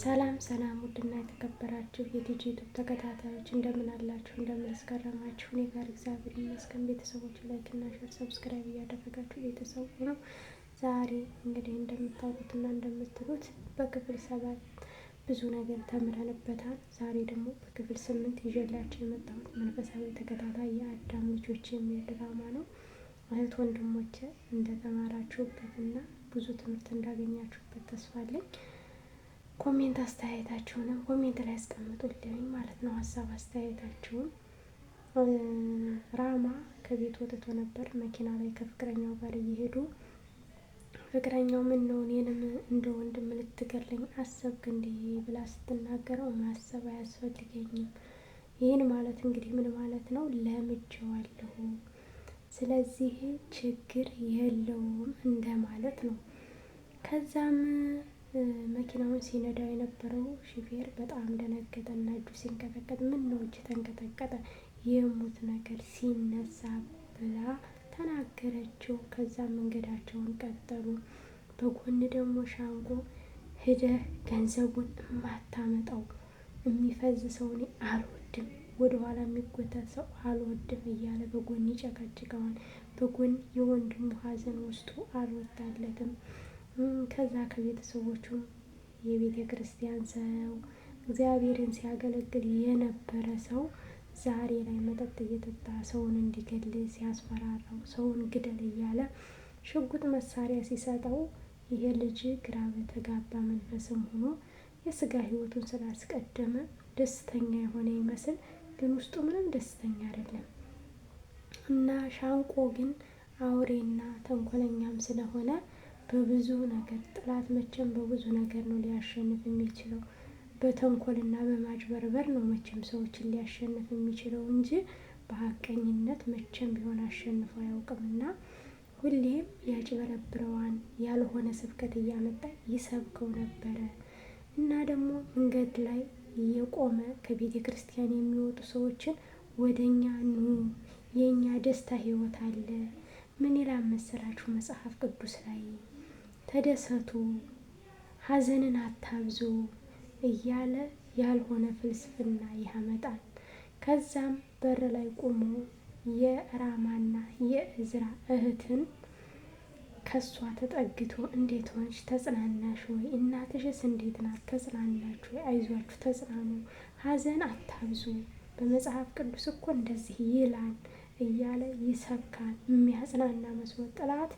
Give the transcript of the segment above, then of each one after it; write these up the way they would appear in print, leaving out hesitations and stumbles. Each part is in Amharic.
ሰላም ሰላም፣ ውድና የተከበራችሁ የቲጂ ዩቱብ ተከታታዮች እንደምን አላችሁ? እንደምን እስከረማችሁ? እኔ ጋር እግዚአብሔር ይመስገን። ቤተሰቦች like እና share፣ subscribe እያደረጋችሁ ቤተሰቡ ነው። ዛሬ እንግዲህ እንደምታውቁትና እንደምትሉት በክፍል 7 ብዙ ነገር ተምረንበታል። ዛሬ ደግሞ በክፍል 8 ይዤላችሁ የመጣሁት መንፈሳዊ ተከታታይ የአዳም ልጆች የሚል ድራማ ነው። እህት ወንድሞቼ እንደተማራችሁበትና ብዙ ትምህርት እንዳገኛችሁበት ተስፋ አለኝ። Comment አስተያየታችሁንም comment ላይ አስቀምጡልኝ ማለት ነው። ሀሳብ አስተያየታችሁን። ራማ ከቤት ወጥቶ ነበር መኪና ላይ ከፍቅረኛው ጋር እየሄዱ ፍቅረኛው ምን ነው እኔንም እንደ ወንድም ልትገለኝ አሰብክ እንዲህ ብላ ስትናገረው ማሰብ አያስፈልገኝም። ይህን ማለት እንግዲህ ምን ማለት ነው? ለምጄዋለሁ፣ ስለዚህ ችግር የለውም እንደማለት ነው። ከዛም መኪናውን ሲነዳው የነበረው ሹፌር በጣም ደነገጠና እጁ ሲንቀጠቀጥ፣ ምን ነው እጅ ተንቀጠቀጠ? የሙት ነገር ሲነሳ ብላ ተናገረችው። ከዛ መንገዳቸውን ቀጠሉ። በጎን ደግሞ ሻንቆ ሂደህ ገንዘቡን እማታመጣው የሚፈዝ ሰው እኔ አልወድም፣ ወደኋላ የሚጎተት ሰው አልወድም እያለ በጎን ይጨቀጭቀዋል። በጎን የወንድሙ ሀዘን ውስጡ አልወጣለትም። ከዛ ከቤተሰቦቹ የቤተ ክርስቲያን ሰው እግዚአብሔርን ሲያገለግል የነበረ ሰው ዛሬ ላይ መጠጥ እየጠጣ ሰውን እንዲገድል ሲያስፈራራው ሰውን ግደል እያለ ሽጉጥ መሳሪያ ሲሰጠው ይሄ ልጅ ግራ በተጋባ መንፈስም ሆኖ የስጋ ሕይወቱን ስላስቀደመ ደስተኛ የሆነ ይመስል ግን ውስጡ ምንም ደስተኛ አይደለም። እና ሻንቆ ግን አውሬና ተንኮለኛም ስለሆነ በብዙ ነገር ጥላት መቼም በብዙ ነገር ነው ሊያሸንፍ የሚችለው። በተንኮልና በማጭበርበር ነው መቼም ሰዎችን ሊያሸንፍ የሚችለው እንጂ በሀቀኝነት መቼም ቢሆን አሸንፎ አያውቅምና ሁሌም ያጭበረብረዋን ያልሆነ ስብከት እያመጣ ይሰብከው ነበረ። እና ደግሞ መንገድ ላይ የቆመ ከቤተ ክርስቲያን የሚወጡ ሰዎችን ወደ እኛ ኑ፣ የእኛ ደስታ ህይወት አለ። ምን ይላል መሰላችሁ መጽሐፍ ቅዱስ ላይ ተደሰቱ፣ ሀዘንን አታብዙ እያለ ያልሆነ ፍልስፍና ያመጣል። ከዛም በር ላይ ቆሞ የራማና የእዝራ እህትን ከሷ ተጠግቶ እንዴት ሆንሽ? ተጽናናሽ ወይ? እናትሽስ እንዴት ናት? ተጽናናች ወይ? አይዟችሁ፣ ተጽናኑ፣ ሀዘን አታብዙ፣ በመጽሐፍ ቅዱስ እኮ እንደዚህ ይላል እያለ ይሰብካል። የሚያጽናና መስሎ ጠላት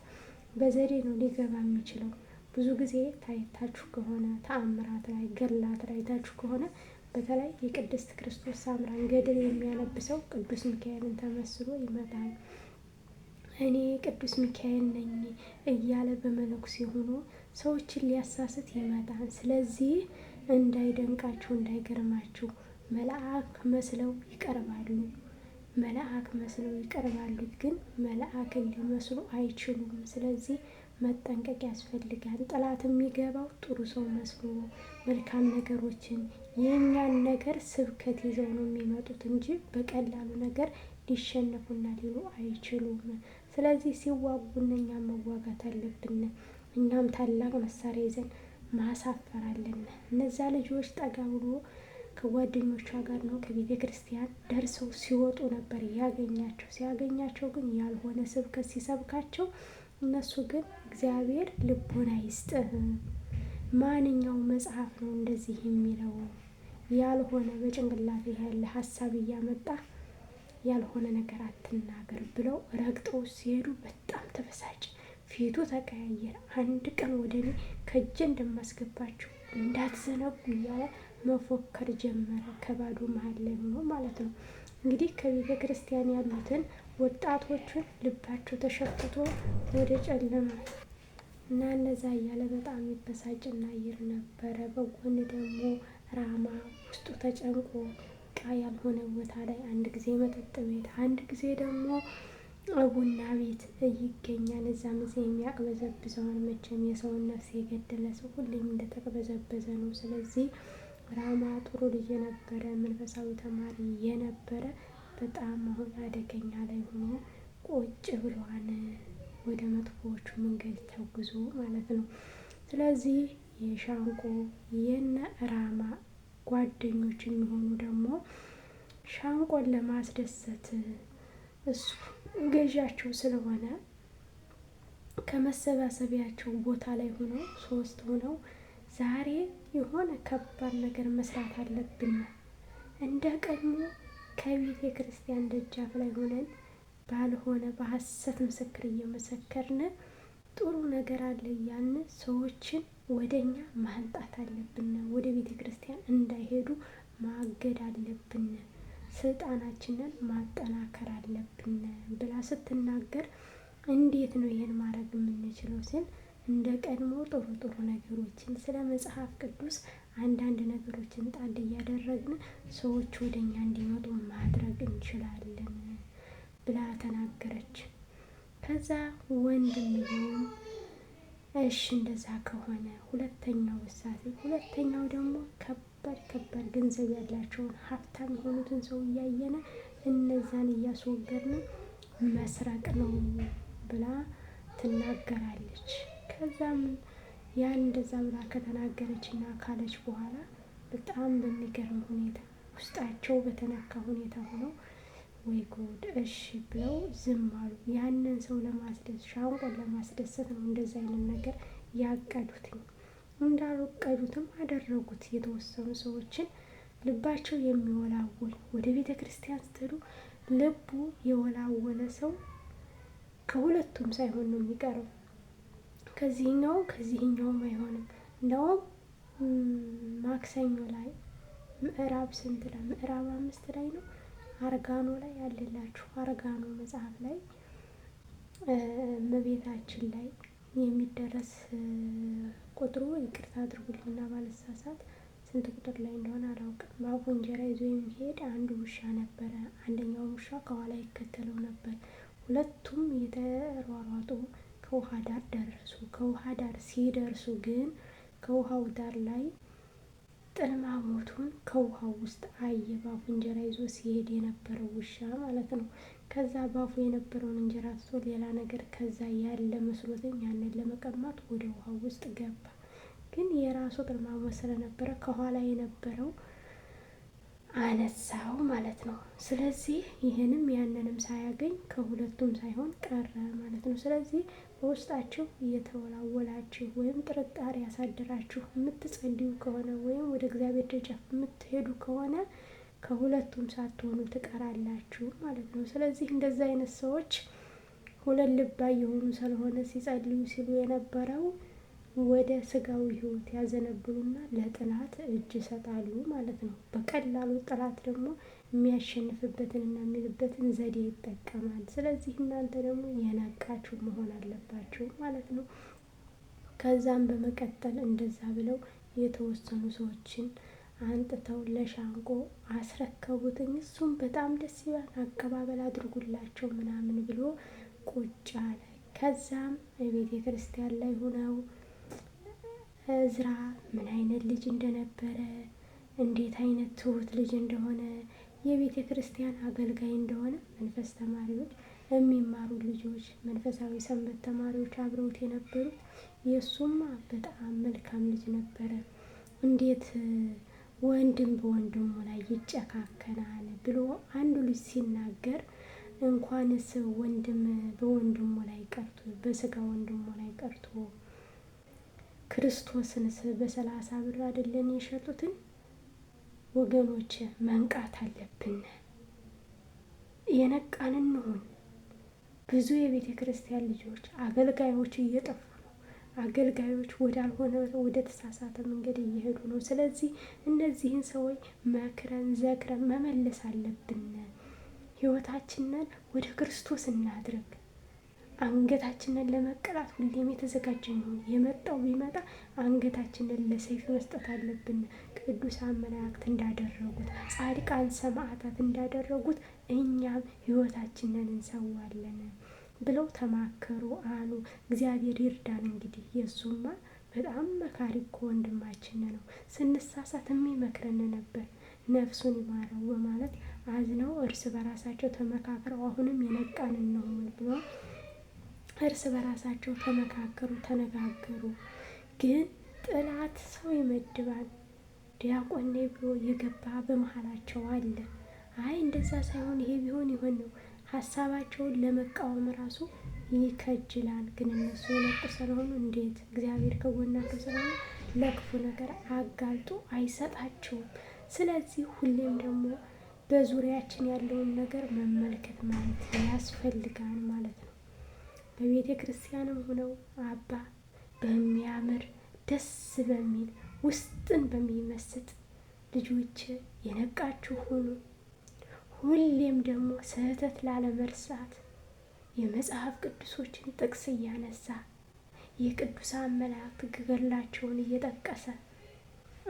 በዘዴ ነው ሊገባ የሚችለው። ብዙ ጊዜ ታይታችሁ ከሆነ ተአምራት ላይ ገድላት ላይ ታችሁ ከሆነ በተለይ የቅድስት ክርስቶስ ሳምራን ገድል የሚያነብሰው ቅዱስ ሚካኤልን ተመስሎ ይመጣል። እኔ ቅዱስ ሚካኤል ነኝ እያለ በመነኩሴ ሆኖ ሰዎችን ሊያሳስት ይመጣል። ስለዚህ እንዳይደንቃችሁ እንዳይገርማችሁ መልአክ መስለው ይቀርባሉ። መልአክ መስለው ይቀርባሉ፣ ግን መልአክን ሊመስሉ አይችሉም። ስለዚህ መጠንቀቅ ያስፈልጋል። ጠላት የሚገባው ጥሩ ሰው መስሎ መልካም ነገሮችን የእኛን ነገር ስብከት ይዘው ነው የሚመጡት እንጂ በቀላሉ ነገር ሊሸነፉና ሊሉ አይችሉም። ስለዚህ ሲዋጉን እኛም መዋጋት አለብን። እኛም ታላቅ መሳሪያ ይዘን ማሳፈር አለን። እነዛ ልጆች ጠጋ ብሎ ከጓደኞቿ ጋር ነው ከቤተ ክርስቲያን ደርሰው ሲወጡ ነበር ያገኛቸው። ሲያገኛቸው ግን ያልሆነ ስብከት ሲሰብካቸው እነሱ ግን እግዚአብሔር ልቦና ይስጥህ፣ ማንኛው መጽሐፍ ነው እንደዚህ የሚለው? ያልሆነ በጭንቅላት ያለ ሀሳብ እያመጣ ያልሆነ ነገር አትናገር ብለው ረግጠው ሲሄዱ በጣም ተበሳጨ። ፊቱ ተቀያየረ። አንድ ቀን ወደ እኔ ከእጄ እንደማስገባችሁ እንዳትዘነጉ እያለ መፎከር ጀመረ። ከባዶ መሀል ላይ ሆኖ ማለት ነው። እንግዲህ ከቤተ ክርስቲያን ያሉትን ወጣቶቹን ልባቸው ተሸፍቶ ወደ ጨለማ እና እነዛ እያለ በጣም ይበሳጭና ይር ነበረ። በጎን ደግሞ ራማ ውስጡ ተጨንቆ ዕቃ ያልሆነ ቦታ ላይ አንድ ጊዜ መጠጥ ቤት፣ አንድ ጊዜ ደግሞ ቡና ቤት ይገኛል። እዛም እዚህ የሚያቅበዘብዘውን መቼም የሰውን ነፍስ የገደለ ሰው ሁሌም እንደተቅበዘበዘ ነው። ስለዚህ ራማ ጥሩ ልጅ የነበረ መንፈሳዊ ተማሪ የነበረ በጣም አሁን አደገኛ ላይ ሆኖ ቁጭ ብሏን ወደ መጥፎዎቹ መንገድ ተጉዞ ማለት ነው። ስለዚህ የሻንቆ የነ ራማ ጓደኞች የሚሆኑ ደግሞ ሻንቆን ለማስደሰት እሱ ገዣቸው ስለሆነ ከመሰባሰቢያቸው ቦታ ላይ ሆነው ሶስት ሆነው ዛሬ የሆነ ከባድ ነገር መስራት አለብን፣ እንደ ቀድሞ ከቤተ ክርስቲያን ደጃፍ ላይ ሆነን ባልሆነ በሐሰት ምስክር እየመሰከርን ጥሩ ነገር አለ እያልን ሰዎችን ወደ እኛ ማምጣት አለብን። ወደ ቤተ ክርስቲያን እንዳይሄዱ ማገድ አለብን። ስልጣናችንን ማጠናከር አለብን ብላ ስትናገር እንዴት ነው ይሄን ማድረግ የምንችለው ሲል እንደ ቀድሞ ጥሩ ጥሩ ነገሮችን ስለ መጽሐፍ ቅዱስ አንዳንድ ነገሮችን ጣል እያደረግን ሰዎች ወደ እኛ እንዲመጡ ማድረግ እንችላለን ብላ ተናገረች። ከዛ ወንድምየውም እሺ እንደዛ ከሆነ ሁለተኛው ውሳኔ፣ ሁለተኛው ደግሞ ከባድ ከባድ ገንዘብ ያላቸውን ሀብታም የሆኑትን ሰው እያየነ እነዛን እያስወገድን መስረቅ ነው ብላ ትናገራለች። ከዛም ያን እንደዛ ብላ ከተናገረች እና ካለች በኋላ በጣም በሚገርም ሁኔታ ውስጣቸው በተነካ ሁኔታ ሆነው ወይ ጉድ እሺ ብለው ዝም አሉ። ያንን ሰው ለማስደሰት ሻንቆን ለማስደሰት ነው እንደዛ አይነት ነገር ያቀዱትኝ። እንዳቀዱትም አደረጉት። የተወሰኑ ሰዎችን ልባቸው የሚወላወል ወደ ቤተ ክርስቲያን ስትሄዱ ልቡ የወላወለ ሰው ከሁለቱም ሳይሆን ነው የሚቀረው። ከዚህኛው ከዚህኛውም አይሆንም። እንደውም ማክሰኞ ላይ ምዕራብ ስንት ላይ ምዕራብ 5 ላይ ነው አርጋኖ ላይ ያለላችሁ አርጋኖ መጽሐፍ ላይ እመቤታችን ላይ የሚደረስ ቁጥሩ ይቅርታ አድርጉልኝና ባልሳሳት ስንት ቁጥር ላይ እንደሆነ አላውቅም። በአፉ እንጀራ ይዞ የሚሄድ አንድ ውሻ ነበረ። አንደኛው ውሻ ከኋላ ይከተለው ነበር። ሁለቱም እየተሯሯጡ ከውሃ ዳር ደረሱ። ከውሃ ዳር ሲደርሱ ግን ከውሃው ዳር ላይ ጥልማሞቱን ከውሃው ውስጥ አየ። ባፉ እንጀራ ይዞ ሲሄድ የነበረው ውሻ ማለት ነው። ከዛ ባፉ የነበረውን እንጀራ ትቶ ሌላ ነገር ከዛ ያለ መስሎትኝ ያንን ለመቀማት ወደ ውሃው ውስጥ ገባ። ግን የራሱ ጥልማሞት ስለነበረ ከኋላ የነበረው አነሳው ማለት ነው። ስለዚህ ይህንም ያንንም ሳያገኝ ከሁለቱም ሳይሆን ቀረ ማለት ነው። ስለዚህ በውስጣችሁ እየተወላወላችሁ ወይም ጥርጣሬ ያሳድራችሁ የምትጸልዩ ከሆነ ወይም ወደ እግዚአብሔር ደጃፍ የምትሄዱ ከሆነ ከሁለቱም ሳትሆኑ ትቀራላችሁ ማለት ነው። ስለዚህ እንደዛ አይነት ሰዎች ሁለት ልባ የሆኑ ስለሆነ ሲጸልዩ ሲሉ የነበረው ወደ ስጋዊ ሕይወት ያዘነብሉና ለጥላት እጅ ይሰጣሉ ማለት ነው። በቀላሉ ጥላት ደግሞ የሚያሸንፍበትንና የሚልበትን ዘዴ ይጠቀማል። ስለዚህ እናንተ ደግሞ የነቃችሁ መሆን አለባችሁ ማለት ነው። ከዛም በመቀጠል እንደዛ ብለው የተወሰኑ ሰዎችን አንጥተው ለሻንቆ አስረከቡትኝ። እሱም በጣም ደስ ይላል አቀባበል አድርጉላቸው ምናምን ብሎ ቁጭ አለ። ከዛም ቤተ ክርስቲያን ላይ ሆነው እዝራ ምን አይነት ልጅ እንደነበረ እንዴት አይነት ትሁት ልጅ እንደሆነ የቤተ ክርስቲያን አገልጋይ እንደሆነ መንፈስ ተማሪዎች የሚማሩ ልጆች መንፈሳዊ ሰንበት ተማሪዎች አብረውት የነበሩት የእሱማ በጣም መልካም ልጅ ነበረ። እንዴት ወንድም በወንድሙ ላይ ይጨካከናል ብሎ አንዱ ልጅ ሲናገር እንኳንስ ወንድም በወንድሙ ላይ ቀርቶ በስጋ ወንድሙ ላይ ቀርቶ ክርስቶስንስ በ30 ብር አይደለን የሸጡትን? ወገኖች መንቃት አለብን። የነቃን እንሁን። ብዙ የቤተ ክርስቲያን ልጆች አገልጋዮች እየጠፉ ነው። አገልጋዮች ወዳልሆነ ወደ ተሳሳተ መንገድ እየሄዱ ነው። ስለዚህ እነዚህን ሰዎች መክረን ዘክረን መመለስ አለብን። ሕይወታችንን ወደ ክርስቶስ እናድርግ። አንገታችንን ለመቀላት ሁሌም የተዘጋጀ ነው። የመጣው ቢመጣ አንገታችንን ለሰይፍ መስጠት አለብን። ቅዱሳን መላእክት እንዳደረጉት፣ ጻድቃን ሰማዕታት እንዳደረጉት እኛም ሕይወታችንን እንሰዋለን ብለው ተማከሩ አሉ። እግዚአብሔር ይርዳን። እንግዲህ የእሱማ በጣም መካሪ እኮ ወንድማችን ነው። ስንሳሳት የሚመክረን ነበር። ነፍሱን ይማረው በማለት አዝነው እርስ በራሳቸው ተመካክረው አሁንም የነቃን እንሆን ብሎ እርስ በራሳቸው ተመካከሩ፣ ተነጋገሩ። ግን ጥላት ሰው ይመድባል። ዲያቆን ነኝ ብሎ የገባ በመሀላቸው አለ። አይ እንደዛ ሳይሆን ይሄ ቢሆን ይሆን ነው ሀሳባቸውን ለመቃወም ራሱ ይከጅላል። ግን እነሱ የነቁ ስለሆኑ እንዴት እግዚአብሔር ከጎናቸው ስለሆነ ለክፉ ነገር አጋልጦ አይሰጣቸውም። ስለዚህ ሁሌም ደግሞ በዙሪያችን ያለውን ነገር መመልከት ማለት ያስፈልጋል ማለት ነው። በቤተ ክርስቲያንም ሆነው አባ በሚያምር ደስ በሚል ውስጥን በሚመስጥ ልጆች የነቃችሁ ሁኑ። ሁሌም ደግሞ ስህተት ላለመርሳት የመጽሐፍ ቅዱሶችን ጥቅስ እያነሳ የቅዱሳን መላእክት ገድላቸውን እየጠቀሰ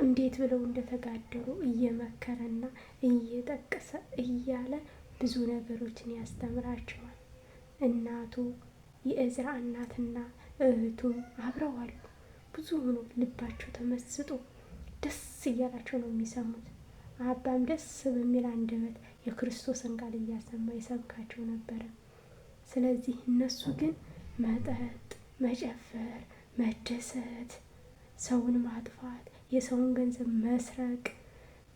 እንዴት ብለው እንደተጋደሉ እየመከረና እየጠቀሰ እያለ ብዙ ነገሮችን ያስተምራቸዋል። እናቱ የእዝራ እናትና እህቱ አብረው አሉ። ብዙ ሆኖ ልባቸው ተመስጦ ደስ እያላቸው ነው የሚሰሙት። አባም ደስ በሚል አንደበት የክርስቶስን ቃል እያሰማ ይሰብካቸው ነበረ። ስለዚህ እነሱ ግን መጠጥ፣ መጨፈር፣ መደሰት፣ ሰውን ማጥፋት፣ የሰውን ገንዘብ መስረቅ፣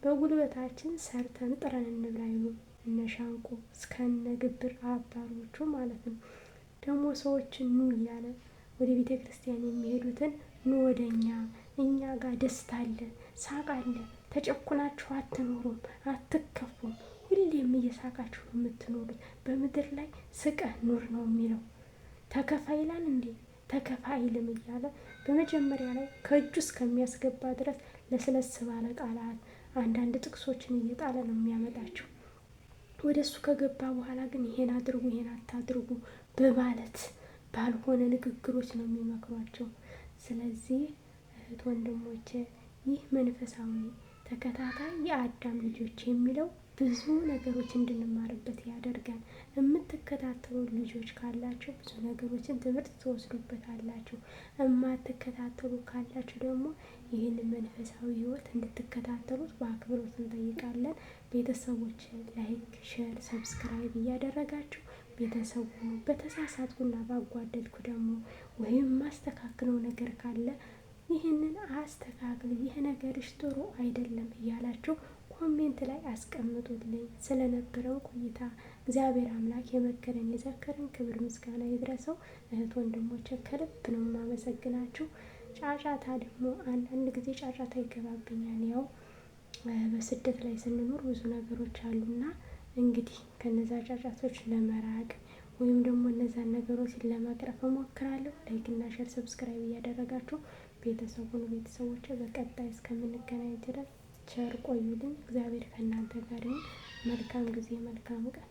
በጉልበታችን ሰርተን ጥረን እንብላ ይሉ እነ ሻንቆ እስከነ ግብር አባሮቹ ማለት ነው። ደግሞ ሰዎችን ኑ እያለ ወደ ቤተ ክርስቲያን የሚሄዱትን ኑ ወደ እኛ፣ እኛ ጋር ደስታ አለ፣ ሳቅ አለ፣ ተጨኩናችሁ አትኖሩም፣ አትከፉም፣ ሁሌም እየሳቃችሁ ነው የምትኖሩት። በምድር ላይ ስቀህ ኑር ነው የሚለው። ተከፋ ይላል እንዴ? ተከፋ አይልም እያለ በመጀመሪያ ላይ ከእጁ እስከሚያስገባ ድረስ ለስለስ ባለ ቃላት አንዳንድ ጥቅሶችን እየጣለ ነው የሚያመጣቸው። ወደ እሱ ከገባ በኋላ ግን ይሄን አድርጉ ይሄን አታድርጉ በማለት ባልሆነ ንግግሮች ነው የሚመክሯቸው። ስለዚህ እህት ወንድሞቼ ይህ መንፈሳዊ ተከታታይ የአዳም ልጆች የሚለው ብዙ ነገሮች እንድንማርበት ያደርጋል። የምትከታተሉ ልጆች ካላችሁ ብዙ ነገሮችን ትምህርት ትወስዱበታላችሁ። የማትከታተሉ ካላችሁ ደግሞ ይህን መንፈሳዊ ሕይወት እንድትከታተሉት በአክብሮት እንጠይቃለን። ቤተሰቦች like፣ share፣ subscribe እያደረጋችሁ ቤተሰቡ በተሳሳትኩና ባጓደልኩ ደግሞ ወይም ማስተካክለው ነገር ካለ ይህንን አስተካክል፣ ይህ ነገርሽ ጥሩ አይደለም እያላችሁ comment ላይ አስቀምጡልኝ። ስለነበረው ቆይታ እግዚአብሔር አምላክ የመከረን የዘከረን ክብር ምስጋና ይድረሰው። እህት ወንድሞቼ ከልብ ነው የማመሰግናችሁ። ጫጫታ ደግሞ አንዳንድ ጊዜ ጫጫታ ይገባብኛል። ያው በስደት ላይ ስንኖር ብዙ ነገሮች አሉና እንግዲህ ከነዛ ጫጫቶች ለመራቅ ወይም ደግሞ እነዛን ነገሮች ለመቅረፍ እሞክራለሁ። like እና share subscribe እያደረጋችሁ ቤተሰቡን ቤተሰቦች በቀጣይ እስከምንገናኝ ድረስ ቸር ቆዩልኝ። እግዚአብሔር ከእናንተ ጋር ይሁን። መልካም ጊዜ፣ መልካም ቀን።